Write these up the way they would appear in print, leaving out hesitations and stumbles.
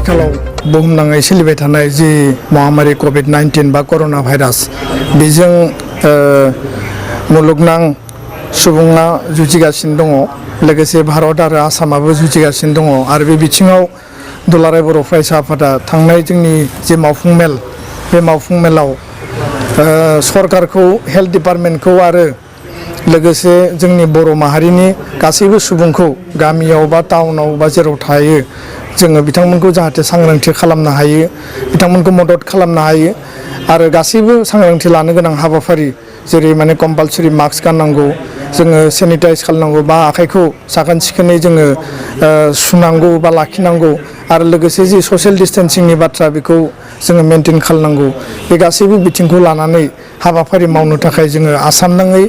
आथिखालाव बुहुमनाङै सोलिबाय थानाय जि महामारी कोविड-19 बा कर'ना भाइरास बेजों मुलुगनां सुबुङा जुजिगासिनो दङ लोगोसे भारत आरो आसामाबो जुजिगासिनो दङ आरो बे बिथिङाव दुलाराय बर' फरायसा आफादा थांनाय जोंनि जे मावफुं मेल बे मावफुं मेलाव सरकारखौ हेल्थ डिपार्टमेन्टखौ आरो लोगोसे जोंनि बर' माहारिनि गासैबो सुबुंखौ गामियाव बा टाउनाव बा जेराव थायो जोङो बिथांमोनखौ जाहाथे सांग्रांथि खालामनो हायो बिथांमोनखौ मदद खालामनो हायो आरो गासैबो सांग्रांथि लानो गोनां हाबाफारि जेरै माने कम्पालसरि मास्क गाननांगौ जोङो सेनिटाइज खालामनांगौ बा आखाइखौ साखोन सिखोनै जोङो सुनांगौ बा लाखिनांगौ आरो लोगोसे जि ससियेल डिस्टेन्सिंनि बाथ्रा बेखौ जोङो मेनटेन खालामनांगौ बे गासैबो बिथिंखौ लानानै हाबाफारि मावनो थाखाय जोङो आसाम नाङै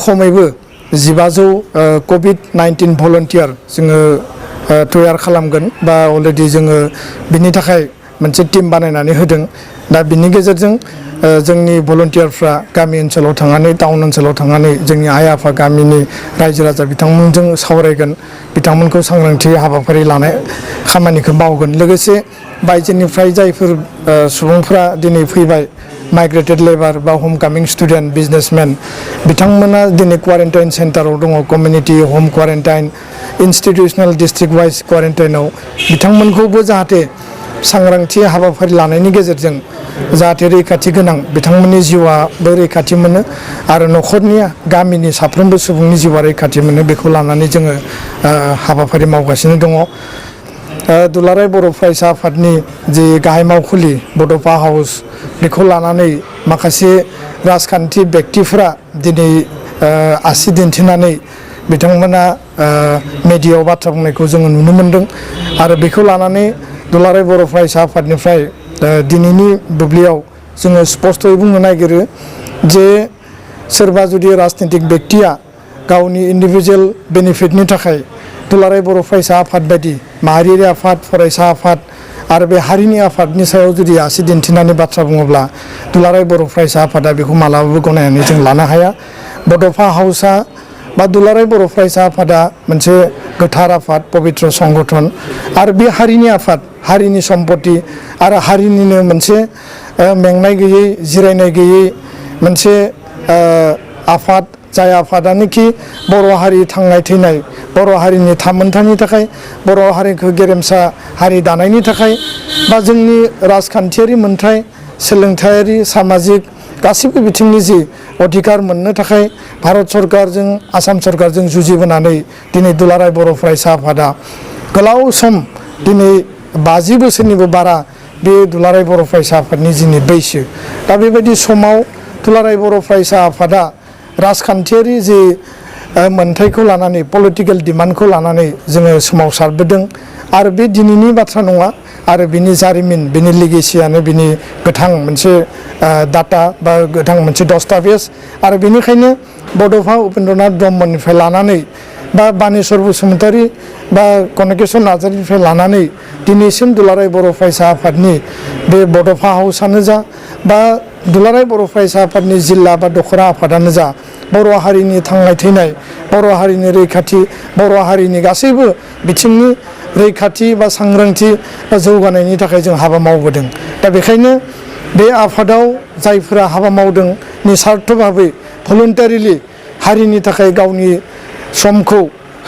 खमैबो 1500 कोविड-19 भलन्टियार जोङो तैयार खालामगोन बा अलरेडि जोङो बिनि थाखाय मोनसे टीम बानायनानै होदों दा बिनि गेजेरजों जोंनि भलन्टियारफ्रा गामि ओनसोलाव थांनानै टाउन ओनसोलाव थांनानै जोंनि आइ आफा गामिनि रायजो राजा बिथांमोनजों सावरायगोन बिथांमोनखौ सांग्रांथि हाबाफारि लानाय खामानिखौ मावगोन लोगोसे बायजोनिफ्राय जायफोर सुबुंफ्रा दिनै फैबाय माइग्रेटेड लेबार बा हम कामिं स्टुडेन्ट बिजनेसमेन बिथांमोना दिनै क्वारेन्टाइन सेन्टाराव दङ कमिउनिटि हम क्वारेन्टाइन इन्स्टिटिउसनेल डिस्ट्रिक्ट वाइज क्वारेन्टाइनाव बिथांमोनखौबो जाहाथे सांग्रांथि हाबाफारि लानायनि गेजेरजों जाहाथे रैखाथि गोनां बिथांमोननि जिउआबो रैखाथि मोनो आरो न'खरनि गामिनि साफ्रोमबो सुबुंनि जिउआ रैखाथि मोनो बेखौ लानानै जोङो हाबाफारि मावगासिनो दङ दुलाराय बर' फरायसा आफादनि जि गाहाय मावखुलि बड'फा हाउस बेखौ लानानै माखासे राजखान्थि बेक्तिफोरा दिनै आसि दिन्थिनानै बिथांमोना मेडियायाव बाथ्रा बुंनायखौ जोङो नुनो मोन्दों आरो बेखौ लानानै दुलाराय बर' फरायसा आफादनिफ्राय दिनैनि बुब्लियाव जोङो स्पष्टयै बुंनो नागिरो जे सोरबा जुदि राजनितिक बेक्तिया गावनि इन्डिभिजुवेल बेनिफिटनि थाखाय दुलाराय बर' फरायसा आफाद बायदि माहारियारि आफाद फरायसा आफाद आरो बे हारिनि आफादनि सायाव जुदि आसि दिन्थिनानै बाथ्रा बुङोब्ला दुलाराय बर' फरायसा आफादा बेखौ मालाबाबो गनायनानै जों लानो हाया बड'फा हाउसआ बा दुलाराय बर' फरायसा आफादा मोनसे गोथार आफाद पबित्र संगठन आरो बे हारिनि आफाद हारिनि सम्पति आरो हारिनिनो मोनसे मेंनाय गैयै जिरायनाय गैयै मोनसे आफाद जाय आफादानोखि बर' हारि थांनाय थैनाय बर' हारिनि थामोन्थानि थाखाय बर' हारिखौ गेरेमसा हारि दानायनि थाखाय बा जोंनि राजखान्थियारि मोन्थाय सोलोंथायारि सामाजिक गासिबो बिथिंनि जि अधिकार मोननो थाखाय भारत सरकारजों आसाम सरकारजों जुजिबोनानै दिनै दुलाराय बर' फरायसा आफादा गोलाव सम दिनै 50 बोसोरनिबो बारा बे दुलाराय बर' फरायसा आफादनि जोंनि बैसो दा बेबायदि समाव दुलाराय बर' फरायसा आफादा राजखान्थियारि जि मोन्थायखौ लानानै पलिटिकेल डिमान्डखौ लानानै जोङो सोमावसारबोदों आरो बे दिनैनि बाथ्रा नङा आरो बिनि जारिमिन बिनि लिगेसियानो बिनि गोथां मोनसे डाटा बा गोथां मोनसे दस्तावेज आरो बेनिखायनो बड'फा उपेन्द्रनाथ ब्रह्मनिफ्राय लानानै बा बानेश्वर बसुमतारी बा कनकेश्वर नार्जारीनिफ्राय लानानै दिनैसिम दुलाराय बर' फरायसा आफादनि बे बड'फा हाउसआनो जा बा दुलाराय बर' फरायसा आफादनि जिल्ला बा दख'रा आफादानो जा बर' हारिनि थांनाय थैनाय बर' हारिनि रैखाथि बर' हारिनि गासैबो बिथिंनि रैखाथि बा सांग्रांथि बा जौगानायनि थाखाय जों हाबा मावबोदों दा बेखायनो बे आफादाव जायफोरा हाबा मावदों निस्वार्थ भाबै भलुन्टारिलि हारिनि थाखाय गावनि समखौ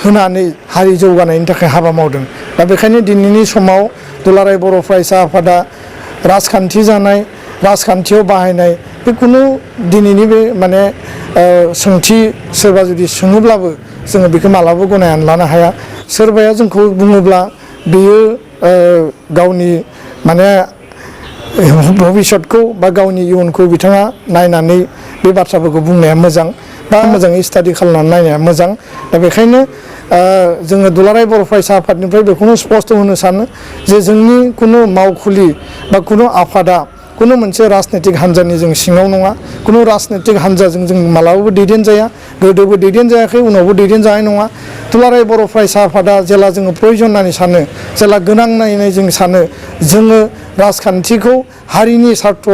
होनानै हारि जौगानायनि थाखाय हाबा मावदों दा बेखायनो दिनैनि समाव दुलाराय बर' फरायसा आफादा राजखान्थि जानाय राजखान्थियाव बाहायनाय बे खुनु दिनैनि बे माने सोंथि सोरबा जुदि सोङोब्लाबो जोङो बेखौ मालाबाबो गनायनानै लानो हाया सोरबाया जोंखौ बुङोब्ला बेयो गावनि माने भबिष्यतखौ बा गावनि इयुनखौ बिथाङा नायनानै बे बाथ्राफोरखौ बुंनाया मोजां बा मोजाङै स्टाडि खालामनानै नायनाया मोजां दा बेखायनो जोङो दुलाराय बर' फरायसा आफादनिफ्राय बेखौनो स्पष्ट होनो सानो जे जोंनि खुनु मावखुलि बा खुनु आफादा खुनु मोनसे राजनितिक हान्जानि जों सिङाव नङा खुनु राजनितिक हान्जाजों जों मालाबाबो दैदेनजाया गोदोबो दैदेनजायाखै उनावबो दैदेनजानाय नङा दुलाराय बर' फरायसा आफादा जेला जोङो प्रयजन होननानै सानो जेला गोनां नायनानै जों सानो जोङो राजखान्थिखौ हारिनि सार्थ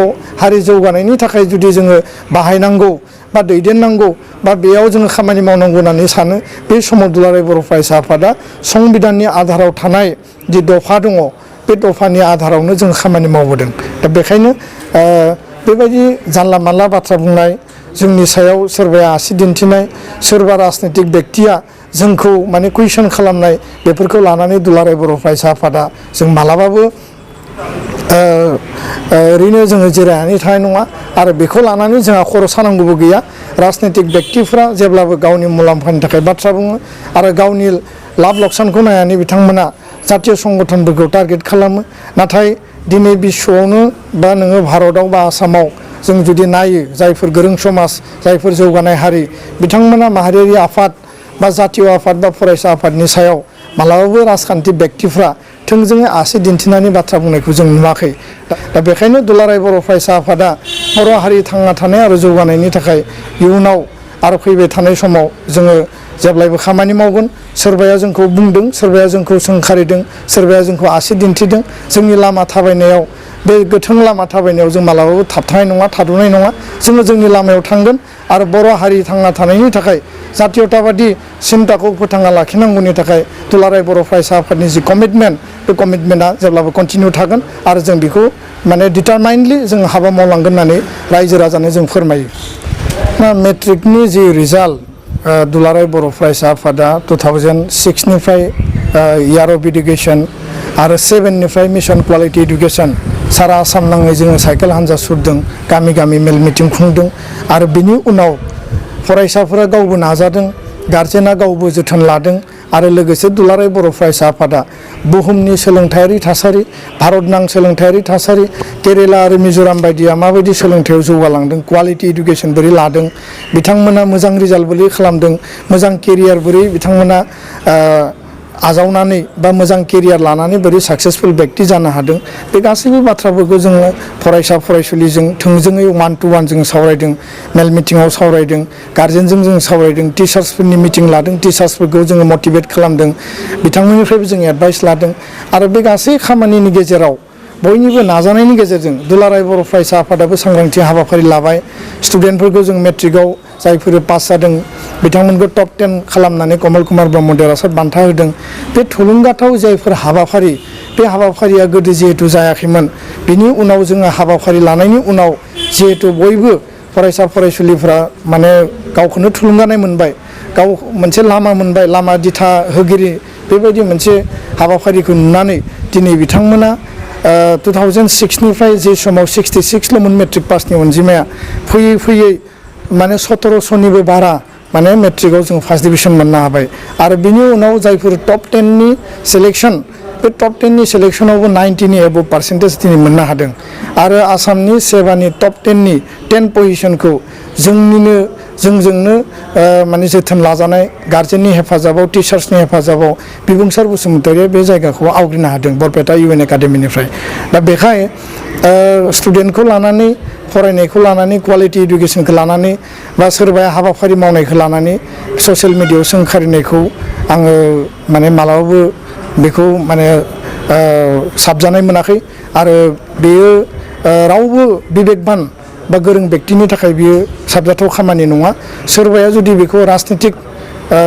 हारि जौगानायनि थाखाय जुदि जोङो बाहायनांगौ बा दैदेननांगौ बा बेयाव जोङो खामानि मावनांगौ होननानै सानो बे समाव दुलाराय बर' फरायसा आफादा संबिधाननि आधाराव थानाय जि दफा दङ बे दफानि आधारावनो जों खामानि मावबोदों दा बेखायनो बेबायदि जानला मानला बाथ्रा बुंनाय जोंनि सायाव सोरबाया आसि दिन्थिनाय सोरबा राजनीतिक बेक्तिया जोंखौ माने कुइसन खालामनाय बेफोरखौ लानानै दुलाराय बर' फरायसा आफादा जों मालाबाबो ओरैनो जोङो जिरायनानै थानाय नङा आरो बेखौ लानानै जोंहा खर' सानांगौबो गैया राजनीतिक बेक्तिफ्रा जेब्लाबो गावनि मुलाम्फानि थाखाय बाथ्रा बुङो आरो गावनि लाब लक्सानखौ नायनानै बिथांमोना जातीय संगठनफोरखौ टारगेट खालामो नाथाय दिनै बिश्वआवनो बा नोङो भारतआव बा आसामाव जों जुदि नायो जायफोर गोरों समाज जायफोर जौगानाय हारि बिथांमोना माहारियारि आफाद बा जातीय आफाद बा फरायसा आफादनि सायाव मालाबाबो राजखान्थि बेक्तिफ्रा थोंजोङै आसि दिन्थिनानै बाथ्रा बुंनायखौ जों नुवाखै दा बेखायनो दुलाराय बर' फरायसा आफादा बर' हारि थांना थानाय आरो जौगानायनि थाखाय इयुनाव आरो फैबाय थानाय समाव जोङो जेब्लायबो खामानि मावगोन सोरबाया जोंखौ बुंदों सोरबाया जोंखौ सोंखारिदों सोरबाया जोंखौ आसि दिन्थिदों जोंनि लामा थाबायनायाव बे गोथों लामा थाबायनायाव जों मालाबाबो थाबथानाय नङा थाद'नाय नङा जोङो जोंनि लामायाव थांगोन आरो बर' हारि थांना थानायनि थाखाय जातीयताबादि सिन्ताखौ फोथांना लाखिनांगौनि थाखाय दुलाराय बर' फरायसा आफादनि जि कमिटमेन्ट बे कमिटमेन्टआ जेब्लाबो कन्टिनिउ थागोन आरो जों बेखौ माने डिटारमाइन्डलि जों हाबा मावलांगोन होननानै रायजो राजानो जों फोरमायो मेट्रिकनि जि रिजाल्ट दुलाराय बर' फरायसा आफादा 2006निफ्राय इयार अफ इडुकेसन आरो 7निफ्राय मिशन कुवालिटि इडुकेसन सारा आसाम नाङै जोङो साइकेल हान्जा सुरदों गामि गामि मेल मिटिं खुंदों आरो बिनि उनाव फरायसाफोरा गावबो नाजादों गार्जेना गावबो जोथोन लादों आरो लोगोसे दुलाराय बर' फरायसा आफादा बुहुमनि सोलोंथायारि थासारि भारतनां सोलोंथायारि थासारि केरेला आरो मिज'राम बायदिया माबायदि सोलोंथायाव जौगालांदों क्वालिटि इडुकेसन बोरै लादों बिथांमोना मोजां रिजाल्ट बोरै खालामदों मोजां केरियार बोरै बिथांमोना आजावनानै बा मोजां केरियार लानानै बोरै साक्सेसफुल बेक्ति जानो हादों बे गासैबो बाथ्राफोरखौ जोङो फरायसा फरायसुलिजों थोंजोङै 1-to-1 जों सावरायदों मेल मिटिङाव सावरायदों गार्जेनजों जों सावरायदों टिचार्सफोरनि मिटिं लादों टिचार्सफोरखौ जोङो मटिभेट खालामदों बिथांमोननिफ्रायबो जों एडभाइस लादों आरो बे गासै खामानिनि गेजेराव बयनिबो नाजानायनि गेजेरजों दुलाराय बर' फरायसा आफादाबो सांग्रांथि हाबाफारि लाबाय स्टुडेन्टफोरखौ जों मेट्रिकआव जायफोर पास जादों बिथांमोनखौ टप 10 खालामनानै कमल कुमार ब्रह्म देरहासार बान्था होदों बे थुलुंगाथाव जायफोर हाबाफारि बे हाबाफारिया गोदो जिहेतु जायाखैमोन बिनि उनाव जोङो हाबाफारि लानायनि उनाव जिहेतु बयबो फरायसा फरायसुलिफ्रा माने गावखौनो थुलुंगानाय मोनबाय गाव मोनसे लामा मोनबाय लामा दिथा होगिरि बेबायदि मोनसे हाबाफारिखौ नुनानै दिनै बिथांमोना 2006निफ्राय जे समाव 66ल'मोन मेट्रिक पासनि अनजिमाया फैयै फैयै माने 1700निबो बारा माने मेट्रिकआव जों फार्स्ट डिभिजन मोननो हाबाय आरो बिनि उनाव जायफोर टप 10नि सिलेक्शन बे टप 10नि सिलेक्शनावबो 90नि एबभ पार्सेन्टेज दिनै मोननो हादों आरो आसामनि सेबानि टप 10नि 10 पजिशनखौ जोंजोंनो माने जोथोन लाजानाय गार्जेननि हेफाजाबाव टिचार्सनि हेफाजाबाव बिबुंसार बसुमतारिया बे जायगाखौ आवग्रिनो हादों बरपेटा UN एकाडेमिनिफ्राय दा बेखाय स्टुडेन्टखौ लानानै फरायनायखौ लानानै क्वालिटि इडुकेसनखौ लानानै बा सोरबाया हाबाफारि मावनायखौ लानानै ससियेल मिडियायाव सोंखारिनायखौ आङो माने मालाबाबो बेखौ माने साबजानाय मोनाखै आरो बेयो रावबो बिबेकबान बा गोरों बेक्तिनि थाखाय बियो साबजाथाव खामानि नङा सोरबाया जुदि बेखौ राजनितिक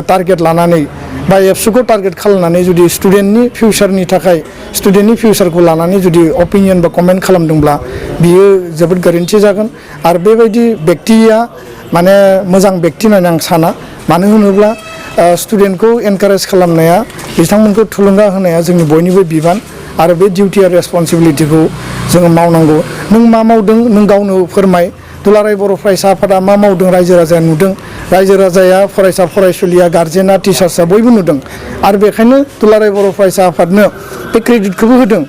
टारगेट लानानै बा एबसुखौ टारगेट खालामनानै जुदि स्टुडेन्टनि फिउचारनि थाखाय स्टुडेन्टनि फिउचारखौ लानानै जुदि अपिनियन बा कमेन्ट खालामदोंब्ला बियो जोबोद गोरोन्थि जागोन आरो बेबायदि बेक्तिया माने मोजां बेक्ति होननानै आं साना मानो होनोब्ला स्टुडेन्टखौ एनकारेज खालामनाया बिथांमोनखौ थुलुंगा होनाया जोंनि बयनिबो बिबान आरो बे डिउटि आरो रेसपन्सिबिलिटिखौ जोङो मावनांगौ नों मा मावदों नों गावनो फोरमाय दुलाराय बर' फरायसा आफादा मा मावदों रायजो राजाया नुदों रायजो राजाया फरायसा फरायसुलिया गार्जेना टिचार्सआ बयबो नुदों आरो बेखायनो दुलाराय बर' फरायसा आफादनो बे क्रेडिटखौबो होदों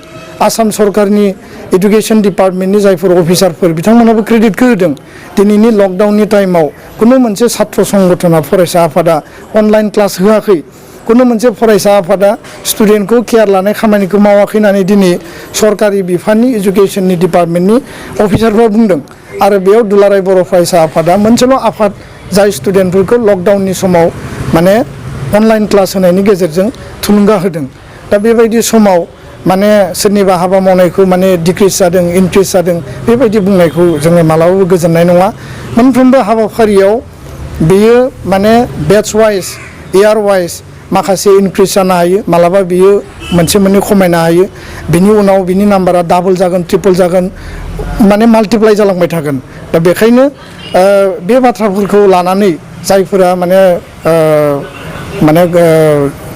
आसाम सरकारनि एडुकेशन डिपार्टमेन्टनि जायफोर अफिसारफोर बिथांमोनाबो क्रेडिटखौ होदों दिनैनि लकडाउननि टाइमाव कुनु मोनसे छात्र संगठना फरायसा आफादा अनलाइन क्लास होआखै कुनु मोनसे फरायसा आफादा स्टुडेन्टखौ केयार लानाय खामानिखौ मावाखै होननानै दिनै सरकारि बिफाननि एडुकेशननि डिपार्टमेन्टनि अफिसारफ्रा बुंदों आरो बेयाव दुलाराय बर' फरायसा आफादा मोनसेल' आफाद जाय स्टुडेन्टफोरखौ लकडाउननि समाव माने अनलाइन क्लास होनायनि गेजेरजों थुलुंगा होदों दा बेबायदि समाव माने सोरनिबा हाबा मावनायखौ माने डिक्रिज जादों इनक्रिज जादों बेबायदि बुंनायखौ जोङो मालाबाबो गोजोननाय नङा मोनफ्रोमबो हाबाफारियाव बेयो माने बेच वाइज इयार वाइज माखासे इनक्रिज जानो हायो मालाबा बियो मोनसे मोननै खमायनो हायो बिनि उनाव बिनि नाम्बारा डाबल जागोन ट्रिपल जागोन माने माल्टिप्लाइ जालांबाय थागोन दा बेखायनो बे बाथ्राफोरखौ लानानै जायफोरा माने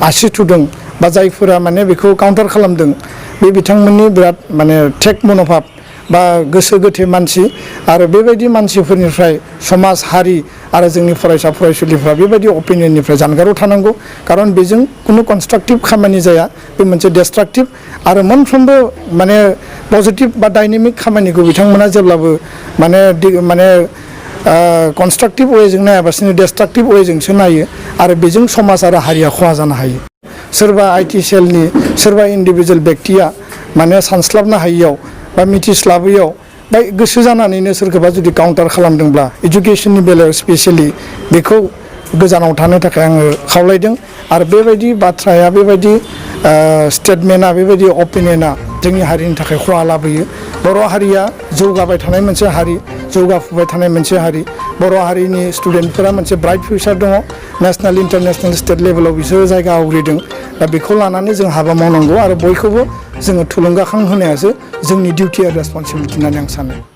आसि थुदों बा जायफोरा माने बेखौ काउन्टार खालामदों बे बिथांमोननि बिराद माने टेक मन'भाब बा गोसो गोथे मानसि आरो बेबायदि मानसिफोरनिफ्राय समाज हारि आरो जोंनि फरायसा फरायसुलिफ्रा बेबायदि अपिनियननिफ्राय जानगाराव थानांगौ खारन बेजों खुनु कनस्ट्राक्टिभ खामानि जाया बे मोनसे डिस्ट्राक्टिभ आरो मोनफ्रोमबो माने पजिटिभ बा डायनेमिक खामानिखौ बिथांमोना जेब्लाबो माने कनस्ट्राक्टिभ वेजों नायाबासिनो डिस्ट्राक्टिभ वेजोंसो नायो आरो बेजों समाज आरो हारिया खहा जानो हायो सोरबा आइटि सेलनि सोरबा इन्डिभिजुवेल बेक्तिया माने सानस्लाबनो हायियाव बा मिथिस्लाबैयाव बा गोसो जानानैनो सोरखौबा जुदि काउन्टार खालामदोंब्ला इडुकेसननि बेलायाव स्पेसियेलि बेखौ गोजानाव थानो थाखाय आङो खावलायदों आरो बेबायदि बाथ्राया बेबायदि स्टेटमेन्टआ बेबायदि अपिनियना जोंनि हारिनि थाखाय खहा लाबोयो बर' हारिया जौगाबाय थानाय मोनसे हारि जौगाफुबाय थानाय मोनसे हारि बर' हारिनि स्टुडेन्टफोरा मोनसे ब्राइट फिउचार दङ नेसनेल इन्टारनेसनेल स्टेट लेभेलाव बिसोरो जायगा आवग्रिदों दा बेखौ लानानै जों हाबा मावनांगौ आरो बयखौबो जोङो थुलुंगाखां होनायासो जोंनि डिउटि आरो रेसपन्सिबिलिटि होननानै आं सानो